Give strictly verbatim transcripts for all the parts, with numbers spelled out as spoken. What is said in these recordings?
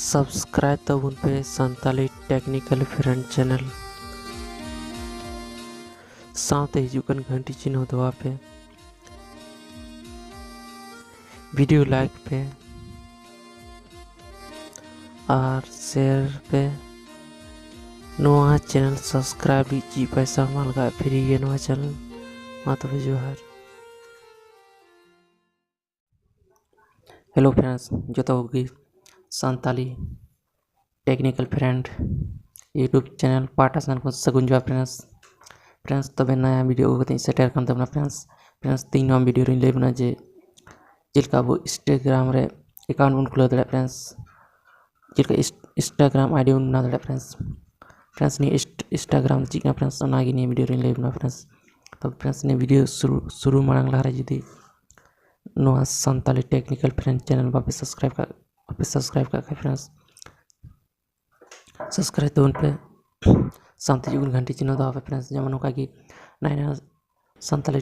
Subscribe ᱛᱟᱵᱚᱱ ᱯᱮ Santali Technical Friend Channel, ᱥᱟᱶᱛᱮ ᱦᱤᱡᱩᱜ ᱠᱟᱱ ᱜᱷᱟᱱᱴᱤ ᱪᱤᱱᱦᱟᱹ ᱫᱚᱵᱟᱣ ᱯᱮ᱾ Video like ᱯᱮ ᱟᱨ share ᱯᱮ᱾ ᱱᱚᱣᱟ channel subscribe ᱞᱟᱹᱜᱤᱫ ᱪᱮᱫ ᱯᱚᱭᱥᱟ ᱵᱟᱝ ᱞᱟᱜᱟᱜᱼᱟ, free ᱜᱮ ᱱᱚᱣᱟ channel᱾ ᱢᱟ ᱛᱚᱵᱮ ᱡᱚᱦᱟᱨ᱾ Hello friends, ᱡᱚᱛᱚ ᱠᱚᱜᱮ Santali Technical Friend YouTube channel ᱯᱟᱦᱴᱟ ᱥᱮᱱ ᱠᱷᱚᱱ ᱥᱟᱹᱜᱩᱱ ᱡᱚᱦᱟᱨ friends᱾ Friends, ᱛᱚᱵᱮ ᱱᱟᱭᱟ video ᱟᱹᱜᱩ ᱠᱟᱛᱮ ᱤᱧ ᱥᱮᱴᱮᱨ ᱟᱠᱟᱱ ᱛᱟᱵᱚᱱᱟ friends᱾ Friends, ᱛᱮᱦᱮᱧ ᱱᱚᱣᱟ video ᱨᱮᱧ ᱞᱟᱹᱭ ᱟᱵᱚᱱᱟ ᱡᱮ ᱪᱮᱫ ᱞᱮᱠᱟ ᱟᱵᱚ Instagram ᱨᱮ account ᱵᱚᱱ ᱠᱷᱩᱞᱟᱹᱣ ᱫᱟᱲᱮᱭᱟᱜᱼᱟ friends᱾ ᱪᱮᱫ ᱞᱮᱠᱟ ᱤᱱᱥ-, Instagram ID ᱵᱚᱱ ᱵᱮᱱᱟᱣ ᱫᱟᱲᱮᱭᱟᱜᱼᱟ friends᱾ Friends, ᱱᱤᱭᱟᱹ ᱤᱱᱥᱴ-, Instagram ᱫᱚ ᱪᱮᱫ ᱠᱟᱱᱟ friends, ᱚᱱᱟᱜᱮ ᱱᱤᱭᱟᱹ video ᱨᱮᱧ ᱞᱟᱹᱭ ᱟᱵᱚᱱᱟ friends᱾ ᱛᱚᱵᱮ friends, ᱱᱤᱭᱟᱹ video ᱥᱩᱨᱩ, ᱥᱩᱨᱩ ᱢᱟᱲᱟᱝ ᱞᱟᱦᱟ ᱨᱮ ᱡᱩᱫᱤ ᱱᱚᱣᱟ ᱥᱟᱱᱛᱟᱞᱤ Technical Friend channel ᱵᱟᱯᱮ subscribe ᱠᱟᱜ, ᱵᱟᱯᱮ subscribe ᱠᱟᱜ ᱠᱷᱟᱡ friends, subscribe ᱛᱟᱵᱚᱱ ᱯᱮ, ᱥᱟᱶᱛᱮ ᱦᱤᱡᱩᱜ ᱠᱟᱱ ᱜᱷᱟᱱᱴᱤ ᱪᱤᱱᱦᱟᱹ ᱫᱚ ᱟᱯᱮ friends, ᱡᱮᱢᱚᱱ ᱱᱚᱝᱠᱟ ᱜᱮ ᱱᱟᱭᱟ ᱱᱟᱭᱟ ᱥᱟᱱᱛᱟᱞᱤ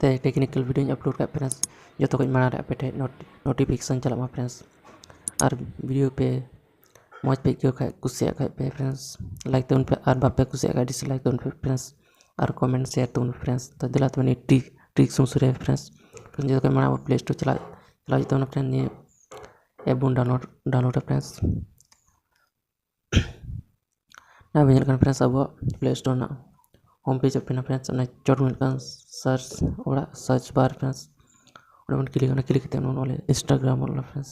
ᱛᱮ technical videoᱧ upload ᱠᱟᱜ friends, ᱡᱚᱛᱚ ᱠᱷᱚᱱ ᱢᱟᱲᱟᱝ ᱨᱮ ᱟᱯᱮ ᱴᱷᱮᱱ not-, notification ᱪᱟᱞᱟᱜ ᱢᱟ friends᱾ ᱟᱨ video ᱯᱮ ᱢᱚᱡᱽ ᱯᱮ ᱟᱹᱭᱠᱟᱹᱣ ᱠᱷᱟᱡ, ᱠᱩᱥᱤᱭᱟᱜ ᱠᱷᱟᱡ ᱯᱮ friends, like ᱛᱟᱵᱚᱱ ᱯᱮ, ᱟᱨ ᱵᱟᱯᱮ ᱠᱩᱥᱤᱭᱟᱜ ᱠᱷᱟᱡ dislike ᱛᱟᱵᱚᱱ ᱯᱮ friends, ᱟᱨ comment share ᱛᱟᱵᱚᱱ ᱯᱮ friends᱾ ᱛᱚ ᱫᱮᱞᱟ ᱛᱚᱵᱮ ᱱᱤᱭᱟᱹ trick, trick ᱥᱩᱱ ᱥᱩᱨ ᱨᱮ friends᱾ Friends, ᱡᱚᱛᱚ ᱠᱷᱚᱱ ᱢᱟᱲᱟᱝ ᱟᱵᱚ Play Store ᱪᱟᱞᱟᱜ, ᱪᱟᱞᱟᱜ ᱦᱩᱭᱩᱜ ᱛᱟᱵᱚᱱᱟ friends᱾ ᱱᱤᱭᱟᱹ app ᱵᱚᱱ download, download ᱟ friends᱾ ᱱᱚᱣᱟ ᱵᱚᱱ ᱧᱮᱞ ᱠᱟᱱᱟ friends, ᱟᱵᱚᱣᱟᱜ Play Store ᱨᱮᱱᱟᱜ home page open ᱟ friends᱾ ᱚᱱᱟ ᱪᱚᱴ ᱧᱮᱞ ᱠᱟᱱ search ᱚᱲᱟᱜ, search bar friends, ᱚᱸᱰᱮ ᱵᱚᱱ click, ᱚᱱᱟ click ᱠᱟᱛᱮ ᱵᱚᱱ ᱚᱞᱟ Instagram ᱚᱞᱟ friends᱾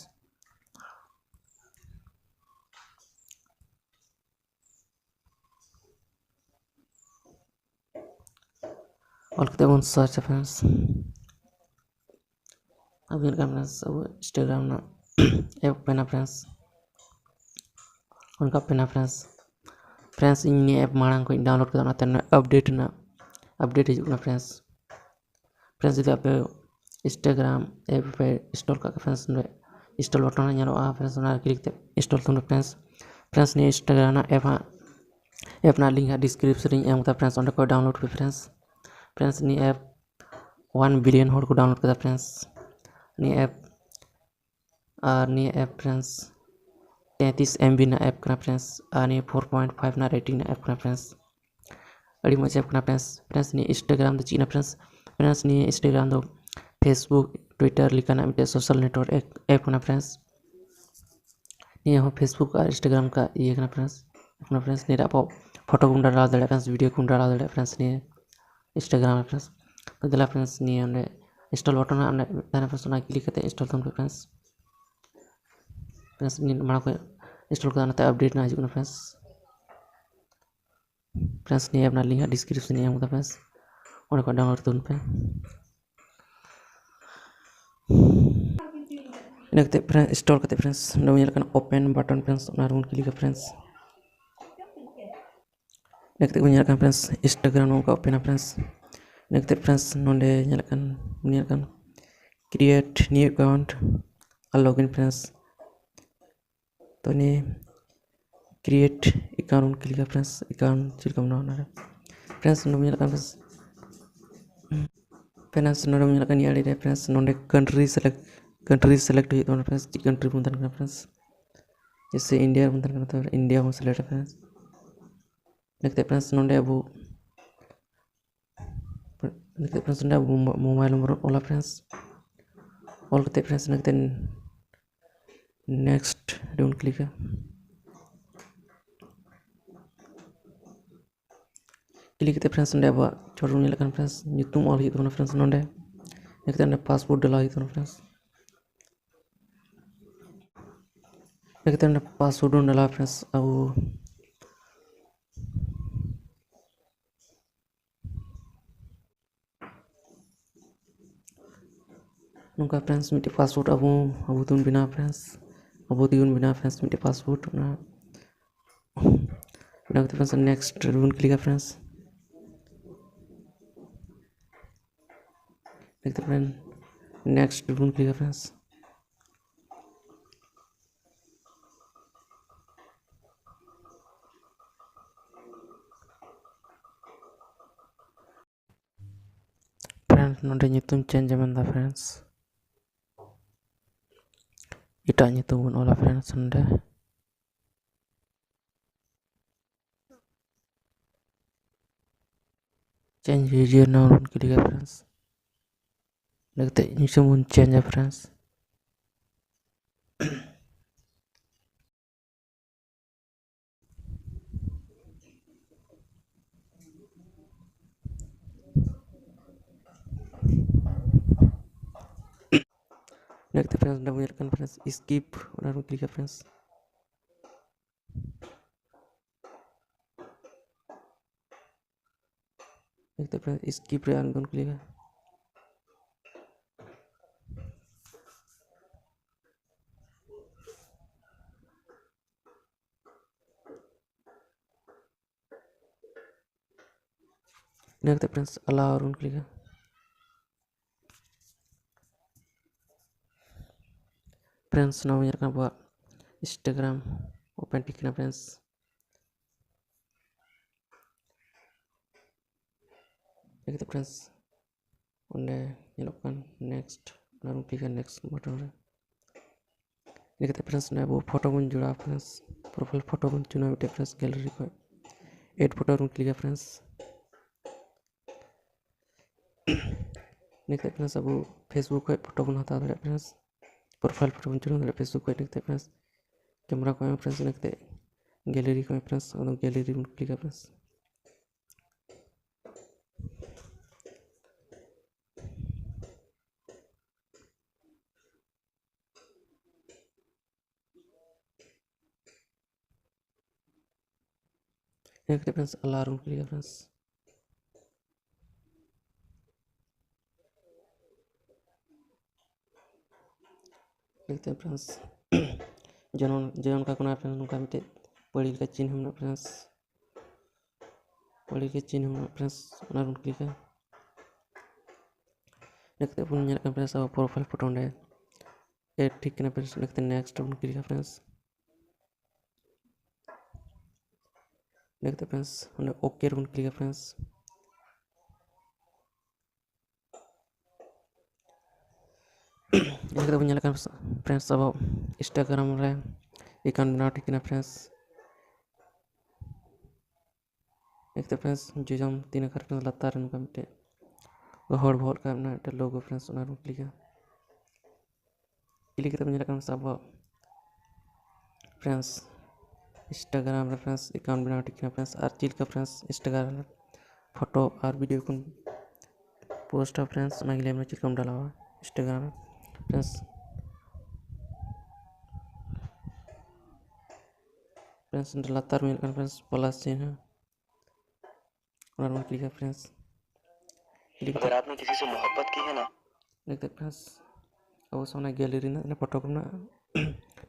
ᱚᱞ ᱠᱟᱛᱮ ᱵᱚᱱ search ᱟ friends᱾ ᱟᱵᱚ ᱧᱮᱞ ᱠᱟᱱᱟ friends, ᱟᱵᱚ Instagram ᱨᱮᱱᱟᱜ app open ᱟ friends᱾ ᱚᱱᱠᱟ open ᱟ friends᱾ Friends, ᱤᱧ ᱱᱤᱭᱟᱹ app ᱢᱟᱲᱟᱝ ᱠᱷᱚᱱ download ᱠᱟᱫᱟ, ᱚᱱᱟᱛᱮ update ᱨᱮᱱᱟᱜ update ᱦᱤᱡᱩᱜ ᱠᱟᱱᱟ friends᱾ Friends, ᱡᱩᱫᱤ ᱟᱯᱮ Instagram app ᱯᱮ install ᱠᱟᱜ ᱠᱷᱟᱱ friends, ᱱᱚᱰᱮ install button ᱦᱟᱸᱜ ᱧᱮᱞᱚᱜᱼᱟ friends, ᱚᱱᱟ click ᱠᱟᱛᱮ install ᱛᱟᱵᱚᱱ ᱯᱮ friends᱾ Friends, ᱱᱤᱭᱟᱹ Instagram ᱨᱮᱱᱟᱜ app ᱦᱟᱸᱜ, app ᱨᱮᱱᱟᱜ link ᱦᱟᱸᱜ description ᱨᱮᱧ ᱮᱢ ᱠᱟᱫᱟ friends, ᱚᱸᱰᱮ ᱠᱷᱚᱱ download ᱯᱮ friends᱾ Friends, ᱱᱤᱭᱟᱹ app one billion ᱦᱚᱲ ᱠᱚ download ᱠᱟᱫᱟ friends᱾ ᱱᱤᱭᱟᱹ app ᱟᱨ ᱱᱤᱭᱟᱹ app friends ᱛᱮᱸᱛᱤᱥ M B ᱨᱮᱱᱟᱜ app ᱠᱟᱱᱟ friends, ᱟᱨ ᱱᱤᱭᱟᱹ four point five ᱨᱮᱱᱟᱜ rating ᱨᱮᱱᱟᱜ app ᱠᱟᱱᱟ friends᱾ ᱟᱹᱰᱤ ᱢᱚᱡᱽ app ᱠᱟᱱᱟ friends᱾ Friends, ᱱᱤᱭᱟᱹ Instagram ᱫᱚ ᱪᱮᱫ ᱠᱟᱱᱟ friends? Friends, ᱱᱤᱭᱟᱹ Instagram ᱫᱚ Facebook, Twitter ᱞᱮᱠᱟᱱᱟᱜ ᱢᱤᱫᱴᱮᱱ social network app ᱠᱟᱱᱟ friends᱾ ᱱᱤᱭᱟᱹ ᱦᱚᱸ Facebook ᱟᱨ Instagram ᱠᱟ ᱤᱭᱟᱹ ᱠᱟᱱᱟ friends᱾ ᱠᱟᱱᱟ friends, ᱱᱤᱭᱟᱹ ᱨᱮ ᱟᱵᱚ photo ᱠᱚᱵᱚᱱ ᱰᱟᱞᱟᱣ ᱫᱟᱲᱮᱭᱟᱜᱼᱟ friends, video ᱠᱚᱵᱚᱱ ᱰᱟᱞᱟᱣ ᱫᱟᱲᱮᱭᱟᱜᱼᱟ friends ᱱᱤᱭᱟᱹ Instagram ᱨᱮ friends᱾ ᱛᱚ ᱫᱮᱞᱟ friends, ᱱᱤᱭᱟᱹ ᱚᱸᱰᱮ install button ᱦᱟᱸᱜ ᱚᱸᱰᱮ ᱛᱟᱦᱮᱱᱟ friends, ᱚᱱᱟ click ᱠᱟᱛᱮ install ᱛᱟᱵᱚᱱ ᱯᱮ friends᱾ Friends, ᱱᱤᱭᱟᱹ ᱢᱟᱲᱟᱝ ᱠᱷᱚᱱ install ᱠᱟᱛᱮ ᱱᱚᱛᱮ update ᱨᱮᱱᱟᱜ ᱦᱤᱡᱩᱜ ᱠᱟᱱᱟ friends᱾ Friends, ᱱᱤᱭᱟᱹ ᱟᱯᱱᱟᱨ link ᱦᱟᱸᱜ description ᱨᱮ ᱮᱢ ᱠᱟᱫᱟ friends, ᱚᱸᱰᱮ ᱠᱷᱚᱱ download ᱛᱟᱵᱚᱱ ᱯᱮ᱾ ᱤᱱᱟᱹ ᱠᱟᱛᱮ friends, install ᱠᱟᱛᱮ friends, ᱱᱚᱰᱮ ᱵᱚᱱ ᱧᱮᱞ ᱠᱟᱱᱟ open button friends, ᱚᱱᱟ ᱨᱮᱵᱚᱱ click ᱟ friends᱾ ᱤᱱᱟᱹ ᱠᱟᱛᱮ ᱵᱚᱱ ᱧᱮᱞ ᱠᱟᱱᱟ friends, Instagram ᱱᱚᱝᱠᱟ open ᱟ friends᱾ ᱤᱱᱟᱹ ᱠᱟᱛᱮ friends, ᱱᱚᱰᱮ ᱧᱮᱞ ᱠᱟᱱ, ᱧᱮᱞ ᱠᱟᱱ create new account ᱟᱨ login friends᱾ ᱛᱚ ᱱᱤᱭᱟᱹ create account ᱵᱚᱱ click ᱟ friends, account ᱪᱮᱫ ᱞᱮᱠᱟ ᱵᱮᱱᱟᱣᱟ ᱚᱱᱟᱨᱮ᱾ Friends, ᱱᱚᱰᱮ ᱵᱚᱱ ᱧᱮᱞ ᱠᱟᱱᱟ friends, friends, ᱱᱚᱰᱮ ᱵᱚᱱ ᱧᱮᱞ ᱠᱟᱱᱟ ᱱᱤᱭᱟᱹ ᱟᱲᱮ ᱨᱮ friends, ᱱᱚᱰᱮ country select, country select ᱦᱩᱭᱩᱜ ᱛᱟᱵᱚᱱᱟ friends, ᱪᱮᱫ country ᱵᱚᱱ ᱛᱟᱦᱮᱱ ᱠᱟᱱᱟ friends᱾ ᱡᱮᱭᱥᱮ India ᱨᱮᱵᱚᱱ ᱛᱟᱦᱮᱱ ᱠᱟᱱᱟ, ᱛᱚ India ᱵᱚᱱ select ᱟ friends᱾ ᱤᱱᱟᱹ ᱠᱟᱛᱮ friends, ᱱᱚᱰᱮ ᱟᱵᱚ, ᱤᱱᱟᱹ ᱠᱟᱛᱮ friends, ᱱᱚᱰᱮ ᱟᱵᱚ mo-, mobile number ᱵᱚᱱ ᱚᱞᱟ friends᱾ ᱚᱞ ᱠᱟᱛᱮ friends, ᱤᱱᱟᱹ ᱠᱟᱛᱮ next ᱨᱮᱵᱚᱱ click ᱟ᱾ Click ᱠᱟᱛᱮ friends, ᱱᱚᱰᱮ ᱟᱵᱚᱣᱟᱜ ᱪᱷᱚᱴ ᱵᱚᱱ ᱧᱮᱞᱮᱫ ᱠᱟᱱ friends, ᱧᱩᱛᱩᱢ ᱚᱞ ᱦᱩᱭᱩᱜ ᱛᱟᱵᱚᱱᱟ friends ᱱᱚᱰᱮ᱾ ᱤᱱᱟᱹ ᱠᱟᱛᱮ ᱱᱚᱰᱮ password ᱰᱟᱞᱟᱣ ᱦᱩᱭᱩᱜ ᱛᱟᱵᱚᱱᱟ friends᱾ ᱤᱱᱟᱹ ᱠᱟᱛᱮ ᱱᱚᱰᱮ password ᱵᱚᱱ ᱰᱟᱞᱟᱣᱟ friends, ᱟᱵᱚ ᱱᱚᱝᱠᱟ friends, ᱢᱤᱫᱴᱮᱡ password ᱟᱵᱚ, ᱟᱵᱚ ᱛᱮᱵᱚᱱ ᱵᱮᱱᱟᱣᱟ friends, ᱟᱵᱚ ᱛᱮᱜᱮ ᱵᱚᱱ ᱵᱮᱱᱟᱣᱟ friends ᱢᱤᱫᱴᱮᱡ password᱾ ᱚᱱᱟ ᱵᱮᱱᱟᱣ ᱠᱟᱛᱮ friends, next ᱨᱮᱵᱚᱱ click ᱟ friends᱾ ᱤᱱᱟᱹ ᱠᱟᱛᱮ friends, next ᱨᱮᱵᱚᱱ click ᱟ friends᱾ Friends, ᱱᱚᱰᱮ ᱧᱩᱛᱩᱢ change ᱮ ᱢᱮᱱᱫᱟ friends, ᱮᱴᱟᱜ ᱧᱩᱛᱩᱢ ᱵᱚᱱ ᱚᱞᱟ friends ᱱᱚᱰᱮ᱾ Change user name ᱵᱚᱱ ᱠᱞᱤᱠᱟ friends᱾ ᱤᱱᱟᱹ ᱠᱟᱛᱮ ᱧᱩᱛᱩᱢ ᱵᱚᱱ changeᱟ friends᱾ ᱤᱱᱟᱹ ᱠᱟᱛᱮ friends, ᱚᱸᱰᱮ ᱵᱚᱱ ᱧᱮᱞ ᱠᱟᱱ friends skip, ᱚᱱᱟ ᱨᱮᱵᱚᱱ ᱠᱞᱤᱠᱟ friends᱾ ᱤᱱᱟᱹ ᱠᱟᱛᱮ friends skip ᱨᱮ ᱟᱨ ᱢᱤᱫ ᱵᱚᱱ ᱠᱞᱤᱠᱟ᱾ ᱤᱱᱟᱹ ᱠᱟᱛᱮ friends allow ᱨᱮᱵᱚᱱ ᱠᱞᱤᱠᱟ᱾ Friends, ᱱᱚᱣᱟ ᱧᱮᱞᱚᱜ ᱠᱟᱱᱟ ᱟᱵᱚᱣᱟᱜ Instagram open ᱴᱷᱤᱠ ᱠᱟᱱᱟ friends᱾ ᱤᱱᱟᱹ ᱠᱟᱛᱮ friends, ᱚᱸᱰᱮ ᱧᱮᱞᱚᱜ ᱠᱟᱱ next, ᱚᱱᱟ ᱵᱚᱱ ᱠᱞᱤᱠᱟ next button ᱨᱮ᱾ ᱤᱱᱟᱹ ᱠᱟᱛᱮ friends, ᱱᱚᱰᱮ ᱟᱵᱚ ᱯᱷᱳᱴᱳ ᱵᱚᱱ ᱡᱚᱲᱟᱣᱟ friends, profile ᱯᱷᱳᱴᱳ ᱵᱚᱱ ᱪᱩᱱᱟ ᱢᱤᱫᱴᱮᱡ friends gallery ᱠᱷᱚᱱ᱾ Add ᱯᱷᱳᱴᱳ ᱨᱮᱵᱚᱱ ᱠᱞᱤᱠᱟ friends᱾ ᱤᱱᱟᱹ ᱠᱟᱛᱮ friends, ᱟᱵᱚ Facebook ᱠᱷᱚᱱ ᱯᱷᱳᱴᱳ ᱵᱚᱱ ᱦᱟᱛᱟᱣ ᱫᱟᱲᱮᱭᱟᱜᱼᱟ friends, profile ᱯᱷᱳᱴᱳ ᱵᱚᱱ ᱪᱩᱱᱟ ᱫᱟᱲᱮᱭᱟᱜᱼᱟ Facebook ᱠᱷᱚᱱ᱾ ᱤᱱᱟᱹ ᱠᱟᱛᱮ friends, camera ᱠᱚ ᱮᱢᱟ friends, ᱤᱱᱟᱹ ᱠᱟᱛᱮ gallery ᱠᱚ ᱮᱢᱟ friends, ᱟᱫᱚ gallery ᱵᱚᱱ ᱠᱞᱤᱠᱟ friends᱾ ᱤᱱᱟᱹ ᱠᱟᱛᱮ friends allow ᱨᱮᱵᱚᱱ ᱠᱞᱤᱠᱟ friends᱾ ᱤᱱᱟᱹ ᱠᱟᱛᱮ friends ᱡᱮᱢᱚᱱ, ᱡᱮ ᱚᱱᱠᱟ ᱠᱚ ᱱᱚᱣᱟ friends ᱱᱚᱝᱠᱟ ᱢᱤᱫᱴᱮᱡ ᱯᱟᱹᱲᱤ ᱞᱮᱠᱟ ᱪᱤᱱᱦᱟᱹ ᱢᱮᱱᱟᱜᱼᱟ friends, ᱯᱟᱹᱲᱤ ᱞᱮᱠᱟ ᱪᱤᱱᱦᱟᱹ ᱢᱮᱱᱟᱜᱼᱟ friends, ᱚᱱᱟ ᱨᱮᱵᱚᱱ ᱠᱞᱤᱠᱟ᱾ ᱤᱱᱟᱹ ᱠᱟᱛᱮ ᱵᱚᱱ ᱧᱮᱞᱮᱫ ᱠᱟᱱᱟ friends ᱟᱵᱚ profile ᱯᱷᱳᱴᱳ ᱚᱸᱰᱮ add ᱴᱷᱤᱠ ᱠᱟᱱᱟ friends᱾ ᱤᱱᱟᱹ ᱠᱟᱛᱮ next ᱨᱮᱵᱚᱱ ᱠᱞᱤᱠᱟ friends᱾ ᱤᱱᱟᱹ ᱠᱟᱛᱮ friends ᱚᱸᱰᱮ OK ᱨᱮᱵᱚᱱ ᱠᱞᱤᱠᱟ friends᱾ ᱤᱱᱟᱹ ᱠᱟᱛᱮ ᱵᱚᱱ ᱧᱮᱞ ᱠᱟᱱᱟ friends ᱟᱵᱚ Instagram ᱨᱮ account ᱵᱮᱱᱟᱣ ᱴᱷᱤᱠ ᱠᱟᱱᱟ friends᱾ ᱮᱠᱛᱮ friends, ᱡᱚᱡᱚᱢ ᱛᱤ ᱱᱟᱠᱷᱟ ᱨᱮ ᱞᱟᱛᱟᱨ ᱨᱮ ᱱᱚᱝᱠᱟ ᱢᱤᱫᱴᱮᱡ ᱦᱚᱲ ᱵᱚᱦᱚᱜ ᱞᱮᱠᱟ ᱢᱮᱱᱟᱜᱼᱟ, ᱢᱤᱫᱴᱮᱡ logo friends, ᱚᱱᱟ ᱨᱮᱵᱚᱱ click-ᱟ᱾ Click ᱠᱟᱛᱮ ᱵᱚᱱ ᱧᱮᱞᱮᱫ ᱠᱟᱱᱟ ᱥᱮ ᱟᱵᱚᱣᱟᱜ friends Instagram ᱨᱮ friends account ᱵᱮᱱᱟᱣ ᱴᱷᱤᱠ ᱠᱟᱱᱟ friends᱾ ᱟᱨ ᱪᱮᱫ ᱞᱮᱠᱟ friends Instagram ᱨᱮ photo ᱟᱨ video ᱠᱚ post-ᱟ friends, ᱚᱱᱟ ᱜᱮ ᱞᱟᱹᱭ ᱢᱮ ᱪᱮᱫ ᱞᱮᱠᱟᱢ ᱰᱟᱞᱟᱣᱟ Instagram ᱨᱮ friends᱾ Friends, ᱚᱸᱰᱮ ᱞᱟᱛᱟᱨ ᱧᱮᱞᱚᱜ ᱠᱟᱱᱟ friends plus ᱪᱤᱱᱦᱟᱹ, ᱚᱱᱟ ᱨᱮᱵᱚᱱ click-ᱟ friends᱾ Click ᱠᱟᱛᱮ ᱟᱜᱟᱨ ᱟᱯᱱᱮ ᱠᱤᱥᱤ ᱥᱮ ᱢᱚᱦᱚᱵᱵᱚᱛ ᱠᱤ ᱦᱮ ᱱᱟ᱾ ᱞᱟᱹᱜᱤᱫ ᱛᱮ friends, ᱟᱵᱚ ᱥᱟᱢᱱᱮ gallery ᱨᱮᱱᱟᱜ ᱡᱟᱦᱟᱸ photo ᱠᱚ ᱢᱮᱱᱟᱜᱼᱟ,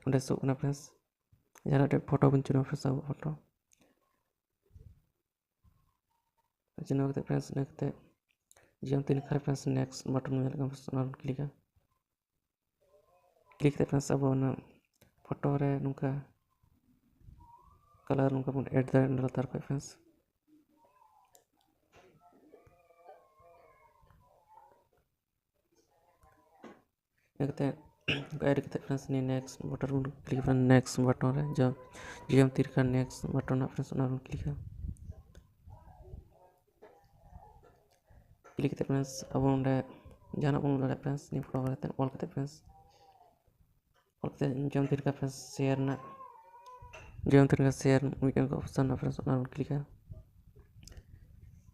ᱚᱸᱰᱮ ᱥᱳᱜ ᱠᱟᱱᱟ friends᱾ ᱡᱟᱦᱟᱱᱟᱜ ᱴᱮᱡ photo ᱵᱚᱱ ᱪᱩᱱᱟ friends, ᱟᱵᱚ photo ᱪᱩᱱᱟᱹᱣ ᱠᱟᱛᱮ friends, ᱤᱱᱟᱹ ᱠᱟᱛᱮ ᱡᱤᱭᱚᱱ ᱛᱤ ᱱᱟᱠᱷᱟ ᱨᱮ friends next button ᱧᱮᱞᱚᱜ ᱠᱟᱱᱟ friends, ᱚᱱᱟ ᱵᱚᱱ click-ᱟ᱾ Click ᱠᱟᱛᱮ friends, ᱟᱵᱚ ᱚᱱᱟ photo ᱨᱮ ᱱᱚᱝᱠᱟ colour ᱱᱚᱝᱠᱟ ᱵᱚᱱ add ᱫᱟᱲᱮᱭᱟᱜᱼᱟ ᱞᱟᱛᱟᱨ ᱠᱷᱚᱱ friends᱾ ᱤᱱᱟᱹ ᱠᱟᱛᱮ ᱚᱱᱠᱟ add ᱠᱟᱛᱮ friends, ᱱᱤᱭᱟᱹ next button ᱵᱚᱱ click friends, next button ᱨᱮ ᱡᱚ ᱡᱚᱡᱚᱢ ᱛᱤ ᱱᱟᱠᱷᱟ next button ᱦᱟᱸᱜ friends, ᱚᱱᱟ ᱵᱚᱱ click-ᱟ᱾ Click ᱠᱟᱛᱮ friends, ᱟᱵᱚ ᱚᱸᱰᱮ ᱡᱟᱦᱟᱱᱟᱜ ᱵᱚᱱ ᱚᱞ ᱫᱟᱲᱮᱭᱟᱜᱼᱟ friends, ᱱᱤᱭᱟᱹ photo ᱵᱟᱨᱮᱛᱮ ᱚᱞ ᱠᱟᱛᱮ friends, ᱚᱞ ᱠᱟᱛᱮ ᱡᱚᱡᱚᱢ ᱛᱤ ᱱᱟᱠᱷᱟ friends share ᱨᱮᱱᱟᱜ, ᱡᱚᱡᱚᱢ ᱛᱤ ᱱᱟᱠᱷᱟ share ᱢᱤᱫᱴᱮᱱ option ᱢᱮᱱᱟᱜᱼᱟ friends, ᱚᱱᱟ ᱵᱚᱱ click-ᱟ᱾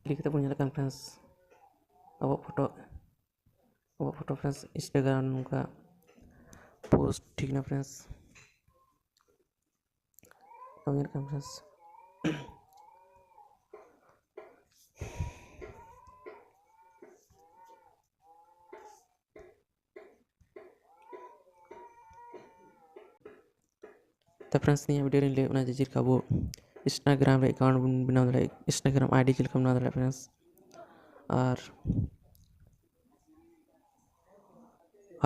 Click ᱠᱟᱛᱮ ᱵᱚᱱ ᱧᱮᱞᱮᱫ ᱠᱟᱱ friends, ᱟᱵᱚᱣᱟᱜ photo, ᱟᱵᱚᱣᱟᱜ photo friends Instagram ᱱᱚᱝᱠᱟ post ᱴᱷᱤᱠ ᱮᱱᱟ friends᱾ ᱧᱮᱞᱮᱫ ᱠᱟᱱ friends, ᱛᱚ friends, ᱱᱤᱭᱟᱹ video ᱨᱮᱧ ᱞᱟᱹᱭ ᱚᱱᱟ ᱡᱮ ᱪᱮᱫ ᱞᱮᱠᱟ ᱟᱵᱚ Instagram ᱨᱮ account ᱵᱚᱱ ᱵᱮᱱᱟᱣ ᱫᱟᱲᱮᱭᱟᱜᱼᱟ, Instagram ID ᱪᱮᱫ ᱞᱮᱠᱟ ᱵᱮᱱᱟᱣ ᱫᱟᱲᱮᱭᱟᱜᱼᱟ friends᱾ ᱟᱨ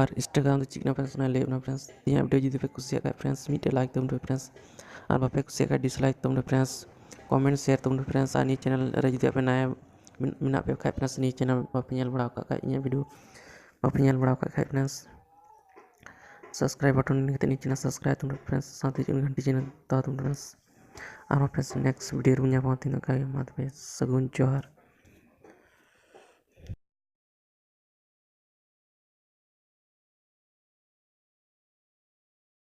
ᱟᱨ Instagram ᱫᱚ ᱪᱮᱫ ᱠᱟᱱᱟ friends, ᱚᱱᱟ ᱞᱟᱹᱭ ᱚᱱᱟ friends᱾ ᱤᱧᱟᱹᱜ video ᱡᱩᱫᱤ ᱯᱮ ᱠᱩᱥᱤᱭᱟᱜ ᱠᱷᱟᱡ friends, ᱢᱤᱫᱴᱮᱡ like ᱛᱟᱵᱚᱱ ᱯᱮ friends, ᱟᱨ ᱵᱟᱯᱮ ᱠᱩᱥᱤᱭᱟᱜ ᱠᱷᱟᱡ dislike ᱛᱟᱵᱚᱱ ᱯᱮ friends, comment share ᱛᱟᱵᱚᱱ ᱯᱮ friends᱾ ᱟᱨ ᱱᱤᱭᱟᱹ channel ᱨᱮ ᱡᱩᱫᱤ ᱟᱯᱮ ᱱᱟᱭᱟ ᱢᱮᱱᱟᱜ ᱯᱮ ᱠᱷᱟᱡ friends, ᱱᱤᱭᱟᱹ channel ᱵᱟᱯᱮ ᱧᱮᱞ ᱵᱟᱲᱟ ᱟᱠᱟᱫ ᱠᱷᱟᱡ, ᱤᱧᱟᱹᱜ video ᱵᱟᱯᱮ ᱧᱮᱞ ᱵᱟᱲᱟ ᱟᱠᱟᱫ ᱠᱷᱟᱡ friends, subscribe button ᱠᱟᱛᱮ ᱱᱤᱭᱟᱹ channel subscribe ᱛᱟᱵᱚᱱ ᱯᱮ friends, ᱥᱟᱶᱛᱮ ᱦᱤᱡᱩᱜ ᱠᱟᱱ ᱜᱷᱟᱱᱴᱤ ᱪᱤᱱᱦᱟᱹ ᱫᱟᱵᱟᱣ ᱛᱟᱵᱚᱱ ᱯᱮ friends᱾ ᱟᱨᱦᱚᱸ friends next video ᱨᱮᱵᱚᱱ ᱧᱟᱯᱟᱢᱟ᱾ ᱛᱤᱱᱟᱹᱜ ᱜᱟᱱ ᱢᱟ ᱛᱚᱵᱮ ᱥᱟᱹᱜᱩᱱ ᱡᱚᱦᱟᱨ᱾